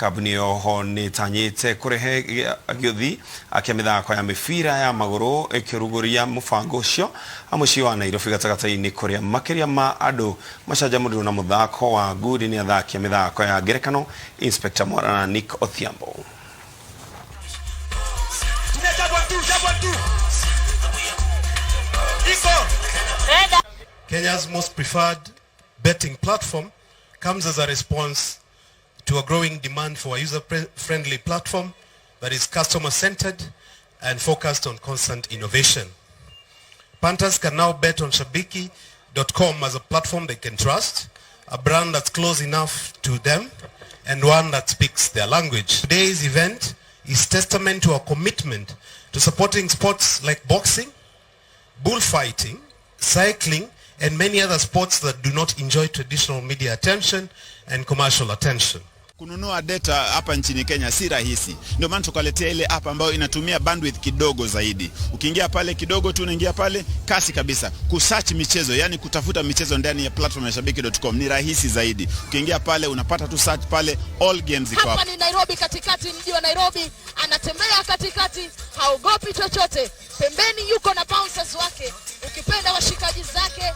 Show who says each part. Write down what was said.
Speaker 1: Kambuni ĩyo ho nĩ ĩtanyĩte kũrehe gĩũthi kĩa mĩthako ya mĩbira ya magũrũ ĩkĩrugũria mũbango ũcio mũciĩ wa Nairobi gatagatĩ-inĩ kũrĩa makĩria ma andũ macanjamũrirwo na mũthako wa ngundi nĩ athaki a mĩthako ya ngerekano Inspector Mwara na Nick Odhiambo.
Speaker 2: Kenya's most preferred betting platform comes as a response to a growing demand for a user-friendly platform that is customer-centered and focused on constant innovation. Punters can now bet on Shabiki.com as a platform they can trust, a brand that's close enough to them, and one that speaks their language. Today's event is testament to our commitment to supporting sports like boxing, bullfighting, cycling, and many other sports that do not enjoy traditional media attention and commercial attention.
Speaker 3: Kununua data hapa nchini Kenya si rahisi, ndio maana tukaletea ile app ambayo inatumia bandwidth kidogo zaidi. Ukiingia pale kidogo tu, unaingia pale kasi kabisa. Kusearch michezo, yani kutafuta michezo ndani ya platform ya shabiki.com ni rahisi zaidi. Ukiingia pale unapata tu search pale, all games iko
Speaker 4: Hapa
Speaker 3: hapo.
Speaker 4: Ni Nairobi, katikati, mji wa Nairobi, anatembea katikati, haogopi chochote. Pembeni yuko na bouncers wake, ukipenda washikaji zake.